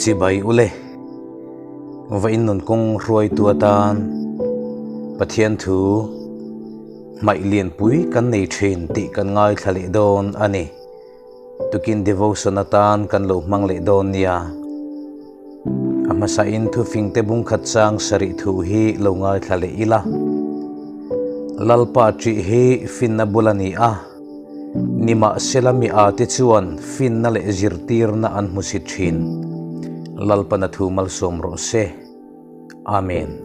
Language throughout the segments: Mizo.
Chibai ule, va in nun kawng hruaitu atan Pathian thu hmaih lianpui kan nei thin tih kan ngaithla leh dawn a ni. Tukin devotion atan kan lo hmang leh dawn nia. A hmasain thufingte bungkhat chang sarih thu hi lo ngaithla leh ila. Lalpa ṭih hi finna bul a ni a, nimahsela mi ate chuan finna leh zirtirna an hmusit ṭhin. Lalpana thu malsawm rawh se. Amen.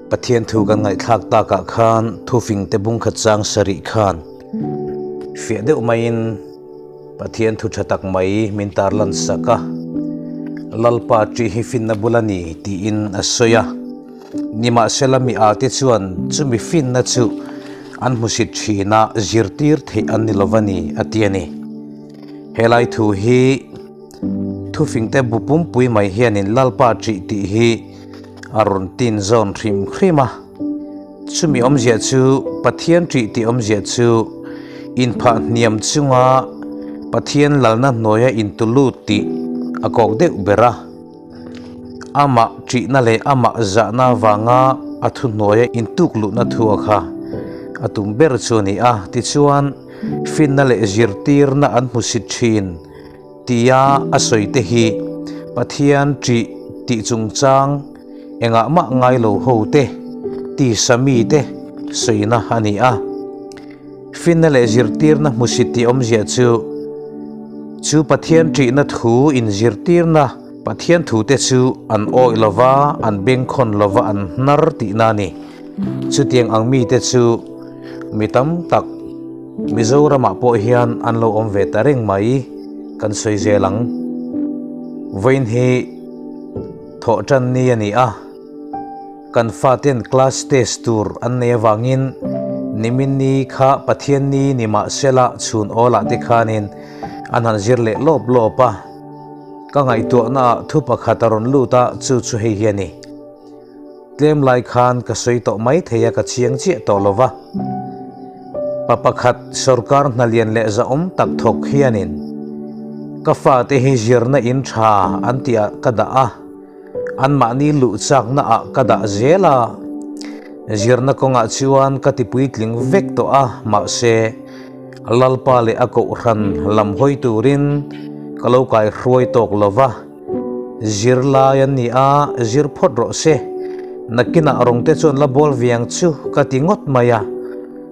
Pathian thu kan ngaihthlak takah khan thufingte bungkhat chang sarih khan fiah deuh maiin Pathian thu tha tak mai min tarlan sak a, Lalpa ṭih hi finna bul a ni tiin a sawi a. Nimahsela mi ate chuan chumi finna chu an hmusit ṭhin a, zirtir theih an ni lova ni a ti a ni. Helai thu hi Thufingte bu pumpui mai hianin Lalpa ṭih tih hi a rawn tin zawn hrim hrim a. Chumi awmzia chu Pathian ṭih tih awmzia chu inphah hniam chunga Pathian lalna hnuaia intulut tih a kawk deuh ber a. Amah ṭihna leh amah zahna avanga a thuhnuaia intuk luhna thu a kha a tum ber chu a ni a. Tichuan, finna leh zirtirna an hmusit ṭhin. Tia a sawi te hi Pathian ṭih tih chungchang engah mah ngai lo ho te, tisa mi te sawina a ni a. Finna leh zirtirna hmusit tih awmzia chu, chu Pathian ṭihna thu inzirtirna Pathian thu te chu an awih lo va, an bengkhawn lo va, an hnar tihna a ni. Chutiang ang mite chu mi tam tak Mizoramah pawh hian an lo awm ve ta reng mai, kan sawi zel ang. Vawiin hi thawh tan ni a ni a, kan faten class test tur an nei avangin nimin ni kha Pathian ni ni mahsela chhun awlah te khanin an han zir leh lawp lawp a, ka ngaihtuahnaah thu pakhat a rawn lut a, chu chu hei hi a ni. Tlem lai khan ka sawi tawh mai thei a, ka chiang chiah tawh lo va. Pa pakhat sorkar hna lian leh zahawm tak thawk hianin ka fate hi zirna in tha an tihah ka dah a, anmahni luh chaknaah ka dah zel a. Zirna kawngah chuan ka ti puitling vek tawh a, mahse Lalpa leh a kohhran lam hawi turin ka lo kaihruai tawk lo va. Zirlai an ni a, zir phawt rawh se. Nakinah rawngte chuan la bawl viang chu ka ti ngawt mai a.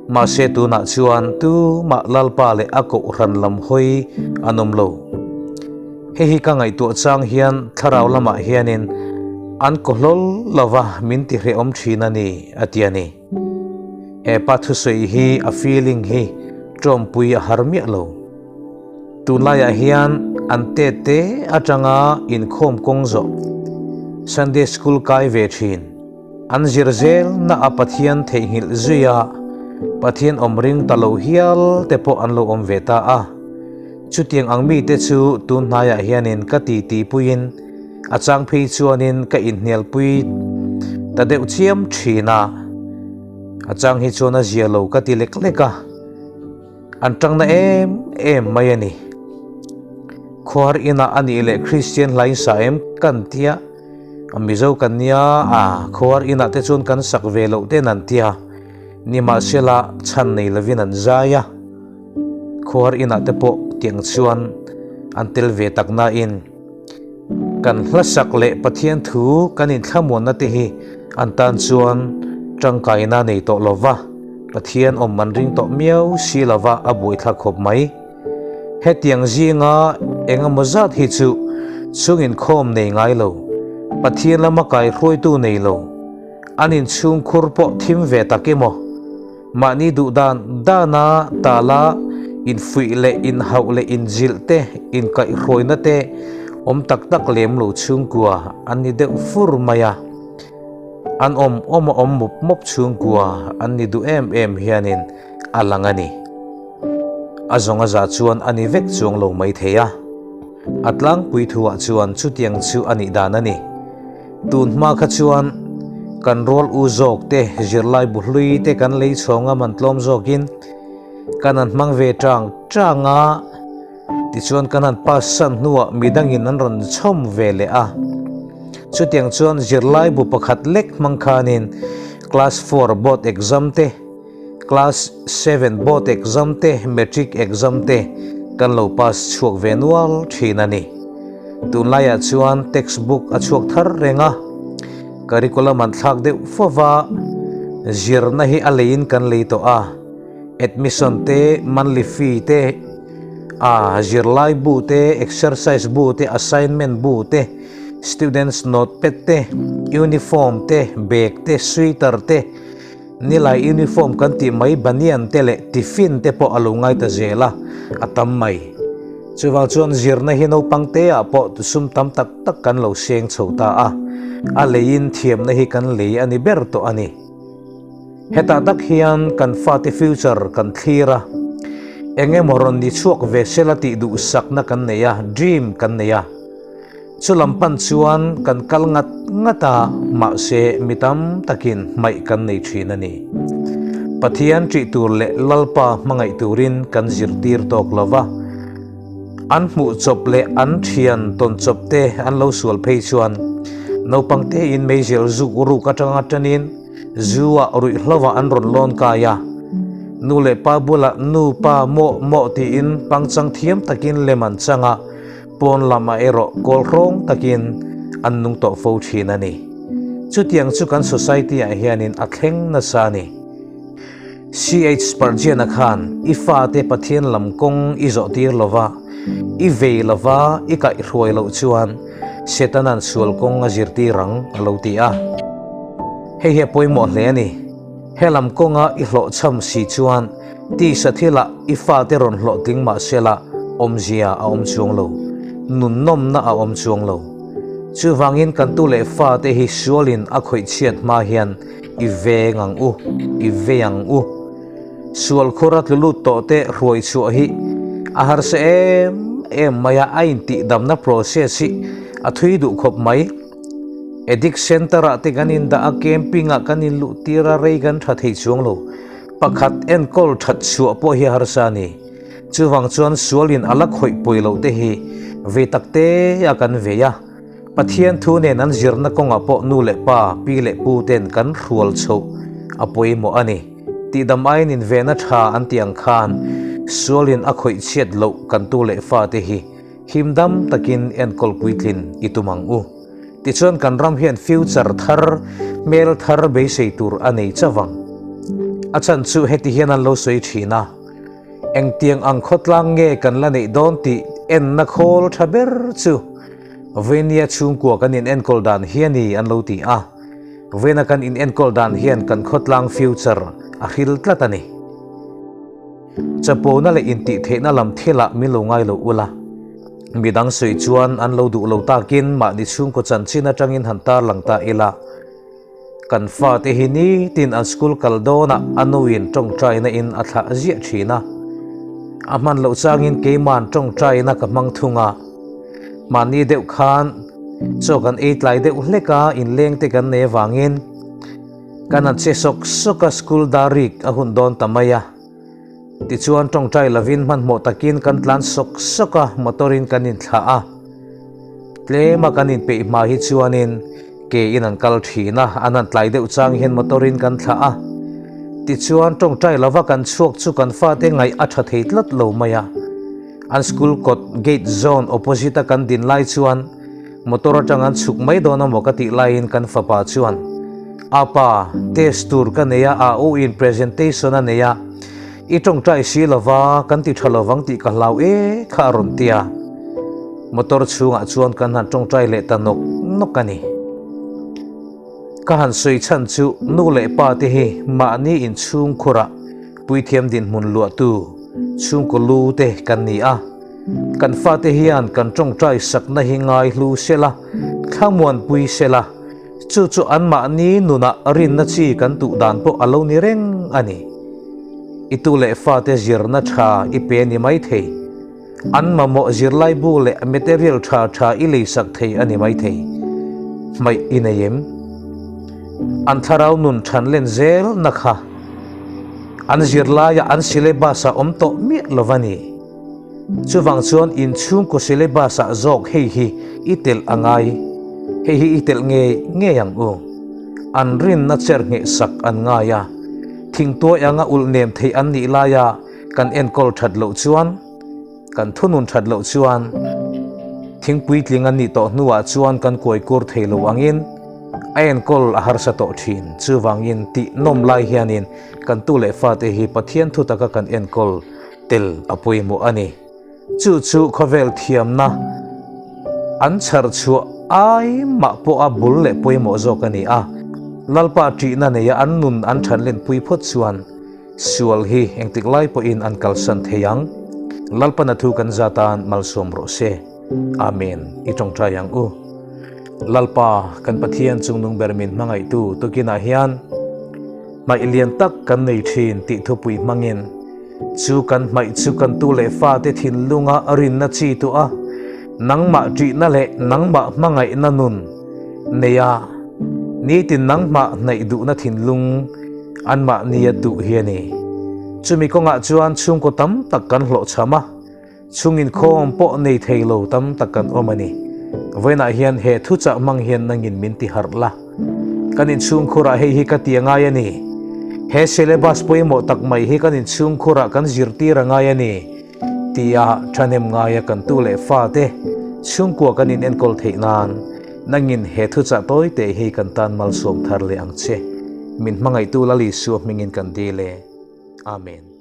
Mahse tunah chuan tumah Lalpa leh a kohhran lam hawi an awm lo. Hei hi ka ngaihtuah chang hian thlarau lamah hianin an kaw hlawl lova min ti hrehawm thin a ni, a ti a ni. He pa thusawi hi a feeling hi tawmpui a har miah lo. Tunlaiah hian an te te atanga inkhawm kawng zawh Sunday School kai ve thin. An zir zel na a Pathian theihnghilh zui a, Pathian awm ring ta lo hial te pawh an lo awm ve ta a. Chutiang ang mite chu tun hnaiah hianin ka titi puiin a chang phei chuanin ka inhnialpui ta deuh chiam thin a, a chang hi chuan a zia lo ka ti lek lek a. An tangna em em mai a ni. Khuar inah a nih leh Kristian hlain sa em kan tia, Mizo kan nia a, khuar inah te chuan kan sak ve loh ten an tia, nimahsela chhan nei lovin an zai a, khuar inah te pawh tiang chuan an tel ve tak nain kan hla sak leh Pathian thu kan inthlamuanna te hi an tan chuan tangkaina nei tawh lova. Pathian awm an ring tawh miau si lova a buaithlak khawp mai. Hetiang zinga eng emaw zat hi chu chung inkhawm nei ngai lo, Pathian lama kaihruaitu nei lo, an inchhungkhur pawh thim ve tak emaw, mahni duh dan dana tala infuih leh inhauh leh inzilh te, inkaihhruaina te awm tak tak lem lo chhungkua an ni deuh fur mai a. An awm awm a awm mup mup chhungkua an ni duh em em hianin a lang a ni. A zawng a za chuan a ni vek chuang lo mai thei a. A tlangpui thuah chuan chutiang chu a nih dan a ni. Tun hma kha chuan kan rual u zawk te zirlai bu hlui te kan lei chhawng a man tlawm zawkin kan han hmang ve tang tang a. Tichuan kan han pass san hnuah midangin an rawn chhawm ve leh a. Chutiang chuan zirlaibu pakhat lek hmang khanin class four board exam te, class seven board exam te, matric exam te kan lo pass chhuak ve nual thin a ni. Tunlaiah chuan textbook a chhuak thar reng a, curriculum an thlak deuh fo va, zirna hi a leiin kan lei tawh a. Admission te, monthly fee te, a zirlai bu te, exercise bu te, assignment bu te, students notepad te, uniform te, bag te, sweater te, nilai uniform kan tih mai banian te leh tiffin te pawh a lo ngai ta zel a, a tam mai. Chuvang chuan zirna hi naupang te ah pawh sum tam tak tak kan lo seng chho ta a, a leiin thiamna hi kan lei a ni ber tawh a ni. Hetah tak hian kan fate future kan thlir a, eng emaw rawn ni chhuak ve sela tih duhsakna kan nei a, dream kan nei a. Chulam pan chuan kan kal ngat ngat a, mahse mi tam takin hmaih kan nei thin a ni. Pathian ṭih tur leh Lalpa hmangaih turin kan zirtir tawk lo va, an hmuh chawp leh an thian tawn chawp te an lo sual phei chuan naupang tein meizel zuk ruk atanga tanin, Zu ah ruihhlo ah an rawn lawn kai a, nu leh pa bulah nu pa mawh mawh tiin pangchang thiam takin lem an chang a, pawn lamah erawh kawl hrawng takin an nung tawh fo thin a ni. Chutiang chu kan society ah hianin a thleng nasa a ni. CH Spurgeon-a khan i fate Pathian lam kawng i zawh tir lova, i vei lova i kaihhruai loh chuan Setana'n sual kawng a zirtir ang a lo ti a. Hei hi a pawimawh hle a ni. He lam kawnga i hlawhchham si chuan tisa thilah i fate rawn hlawhtling mah sela awmzia a awm chuang lo, nunnawmna a awm chuang lo. Chuvangin kan tu leh fate hi sualin a khawih chhiat hma hian I veng ang u, i vei ang u. Sual khur a tlu lut tawh te hruai chhuah hi a harsa em em mai a, a intihdamna process hi a thui duh khawp mai. Addict center ah te kan indah a, camping ah kan inluh tir a, rei kan tha thei chuang lo. Pakhat enkawl that chhuah pawh hi a harsa a ni. Chuvang chuan sualin a la khawih pawi loh te hi vei tak te a kan vei a. Pathian thu nen an zirna kawngah pawh nu leh pa, pi leh pu ten kan hrual chhoh a pawimawh a ni. Tihdam aiin invenna tha an tih ang khan sualin a khawih chhiat loh kan tu leh fate hi him dam takin enkawl puitlin i tum ang u. Tichuan kan ram hian future thar, hmel thar beisei tur a nei chauh ang. A chhan chu heti hian an lo sawi thin a. Engtiang ang khawtlang nge kan la neih dawn tih enna khawl tha ber chu Venia chhungkua kan in enkawl dan hi a ni an lo ti a. Vena kan in enkawl dan hian kan khawtlang future a hril tlat a ni. Chapona leh intihtheihna lam thilah min lo ngai lo ula. Midang sawi chuan an lo duh lo takin mahni chhungkaw chanchin atangin han tarlang ta ila. Kan fate hi nitin an school kal dawnah a nuin tawngtaina in a thlah ziah thin a. A hman loh changin keiman tawngtaina ka hmang thung a. Mahni deuh khan chaw kan ei tlai deuh hlek a, inleng te kan nei avangin kan han che sawk sawk a, school dar rik a hun dawn ta mai a. Tichuan tawngtai lovin hmanhmawh takin kan tlan sawk sawk a, motor in kan inthlah a. Tlema kan inpeih hma hi chuanin ke in an kal thin a, an han tlai deuh chang hian motor in kan thlah a. Tichuan tawngtai lova kan chhuak chu kan fate ngaih a tha thei tlat lo mai a. An school kawt gate zone opposite a kan din lai chuan motor atang an chhuk mai dawn amaw ka tih laiin kan fapa chuan Apa, test tur ka nei a, a u in presentation a nei a, i tawngtai si lova kan ti tha lovang tih ka hlau e kha a rawn ti a. Motor chhungah chuan kan han tawngtai leh ta nawk nawk a ni. Ka han sawi chhan chu nu leh pa te hi mahni inchhungkhurah puithiam dinhmun luahtu chhungkaw lu te kan ni a. Kan fate hian kan tawngtai sakna hi ngai hlu sela, thlamuanpui sela, chu chu anmahni nunah rinna chi kan tuh dan pawh a lo ni reng a ni. I tu leh fate zirna tha i pe ni maithei. An mamawh zirlaibu leh material tha tha i leisak thei a ni maithei. Hmaih i nei em? An thlarau nun than len zel na kha an zirlaiah an syllabus ah awm tawh miah lo va ni. Chuvang chuan inchhungkaw syllabus ah zawk hei hi i telh a ngai. Hei hi i telh ngei ngei ang u. An rinna cher ngheh sak an ngai a, thingtuai anga ulh nem theih an nih laia kan enkawl that loh chuan, kan thunun that loh chuan thing puitling an nih tawh hnuah chuan kan kuai kur thei lo angin a enkawl a harsa tawh thin. Chuvangin tih nawm lai hianin kan tu leh fate hi Pathian thu taka kan enkawl tel a pawimawh a ni. Chu chu khawvel thiamna an chhar chhuah ai mah pawha bul leh pawimawh zawk a ni a. Lalpa ṭihna neia an nun an ṭhanlenpui phawt chuan Sual hi engtik lai pawhin an kalsan thei ang. Lalpan a thu kan zat tan malsawm rawh se. Amen. I tawngtai ang u. Lalpa, kan Pathian chungnung ber min hmangaihtu tukinah hian hmaih lian tak kan nei thin tih thupui hmangin chu kan hmaih chu kan tu leh fate thinlunga rinna chi tuah a, nangmah ṭihna leh nangmah hmangaihna nun neia nitin nangmah hnaih duhna thinlung Anmahni a duh hi a ni. Chumi kawngah chuan chhungkaw tam tak kan hlawhchham a, chhung inkhawm pawh nei thei lo tam tak kan awm a ni. Vawiinah hian he thuchah hmang hian nangin min ti harh la. Kan inchhungkhurah hei hi ka ti a ngai a ni. He syllabus pawimawh tak mai hi kan inchhungkhurah kan zirtir a ngai a ni tia thahnem ngaia kan tu leh fate chhungkua kan inenkawl theih nan Nangin he thuchah tawi teh hi kan tan malsawm thar leh ang che. Min hmangaihtu Lal Isua hmingin kan dil e. Amen.